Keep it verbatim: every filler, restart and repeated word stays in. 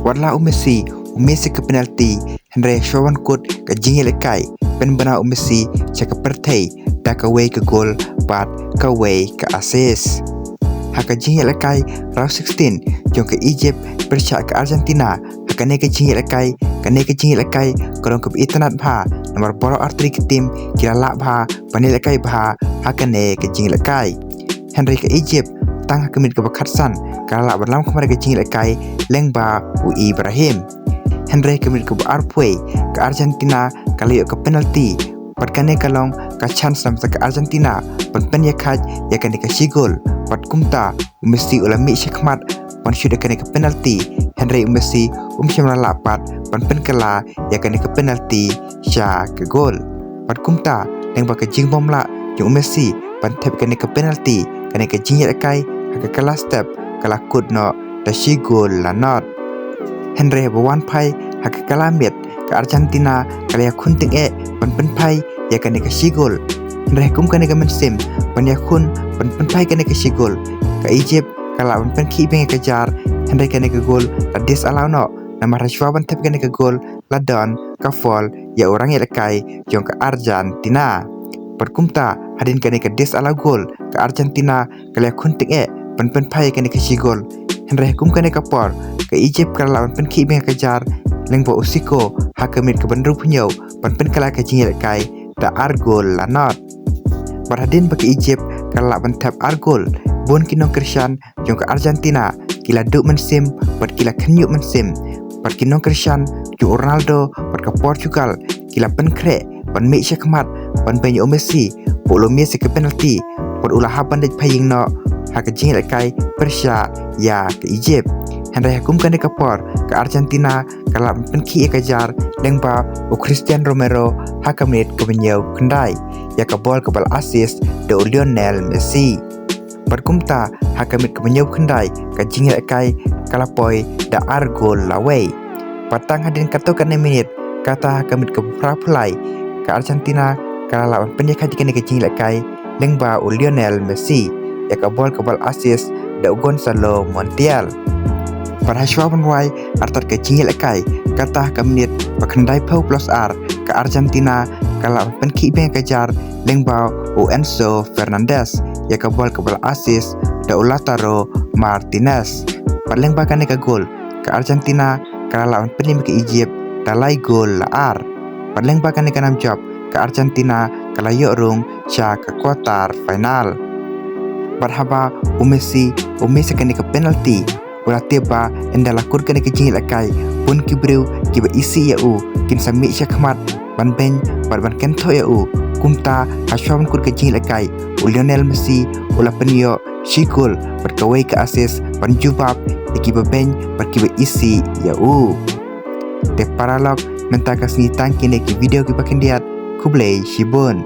Wat la u Messi u miss ïa ka penalty, hynrei shuwa ban kut ka jingïalehkai, pynbna u Messi sha ka pyrthei da kawei ka gol bad kawei ka assist. Ha ka jingïalehkai round sixteen jong ka Egypt pyrshah ka Argentina, ha kane ka jingïalehkai, kane ka jingïalehkai ka long kaba itynnad bha, namar baroh artylli ki team ki la lah bha ban ïalehkai bha ha kane ka jingïalehkai. Hynrei ka Egypt, tang ha ka minit kaba khatsan ka la lah ban lam khmat ïa ka jingïalehkai lyngba u Ibrahim. Hynrei ha ka minit kaba arphew ka Argentina ka la ïoh ka penalty, bad kane ka long ka chance na ka bynta ka Argentina ban pynïakhaiñ ïa kane ka shi gol. Bad kumta u Messi u la mih shakhmat ban shoot ïa kane ka penalty, hynrei u Messi um shym la lah pat ban pynkylla ïa kane ka penalty sha ka gol. Bad kumta, lyngba ka jingbymlah jong u Messi ban thep kane ka penalty, kane ka jingïalehkai ha ka kylla step ka la kut noh da shi gol la nod. Hynrei haba wan phai ha ka kylla miet, ka Argentina ka la ïakhun tyngeh ban pynphai ïa kane ka shi gol. Hynrei ha kum kane ka mynsiem ban ïakhun ban pynphai kane ka shi gol, ka Egypt ka la lah ban pynkhih biang ïa ka jar, hynrei kane ka gol la disallow noh, namar ha shuwa ban thep kane ka gol la don ka foul ïa u rangïalehkai jong ka Argentina. Bad kumta, hadien kane ka disallow gol, ka Argentina ka la ïakhun tyngeh ban pynphai ïa kane ka shi gol. Hynrei ha kum kane ka por ka Egypt ka la lah ban pynkhih biang ïa ka jar lyngba u Zico ha ka minit kaba hynriewphew hynñiew ban pynkylla ïa ka jingïalehkai da ar gol la nod. Bad hadien ba ka Egypt ka la lah ban thep ar gol, bun ki nongkyrshan jong ka Argentina ki la duh mynsiem bad ki la khynñiuh mynsiem. Bad ki nongkyrshan jong u Ronaldo bad ka Portugal ki la pynkhreh ban mih shakhmat ban beiñ ïa u Messi ba u la miss ïa ka penalty, bad u la hap ban leit phai ïing noh ha ka jingïalehkai pyrshah ïa ka Egypt. Hynrei ha kum kane ka por ka Argentina ka la lah ban pynkhih ïa ka jar lyngba u Christian Romero ha ka minit kaba hynñiewphew khyndai, ïa ka bol kaba la assist da u Lionel Messi. Bad kumta, ha ka minit kaba hynñiewphew khyndai ka jingïalehkai ka la poi da ar gol la wei. Bad tang hadien katto katne minit, kata ha ka minit kaba phraphew lai, ka Argentina ka la lah ban pynïakhaiñ ïa kane ka jingïalehkai lyngba u Lionel Messi, ïa ka bol kaba la assist da u Gonzalo Montiel. Bad ha shuwa ban wai artat ka jingïalehkai, kata ha ka minit ba khyndaiphew plus ar, ka Argentina ka la lah ban pynkhih biang ïa ka jar lyngba u Enzo Fernandez, ïa ka bol kaba la assist da u Lautaro Martinez. Bad lyngba kane ka gol, ka Argentina ka la lah ban pynim ïa ka Egypt da lai gol la ar. Bad lyngba kane ka namjop, ka Argentina ka la ïoh rung sha ka quarter final. Bad haba u Messi u miss ïa kane ka penalty, u la tip ba ynda la kut kane ka jingïalehkai, bun ki briew kiba isih ïa u kin sa mih shakhmat ban beiñ bad ban kynthoh ïa u. Kumta, ha shuwa ban kut ka jingïalehkai, u Lionel Messi u la pynïoh shi gol bad kawei ka assist ban jubab ïa kiba beiñ bad kiba isih ïa u. Te paralok, mynta ka sngi tang kine ki video kiba khyndiat. Khublei shibun.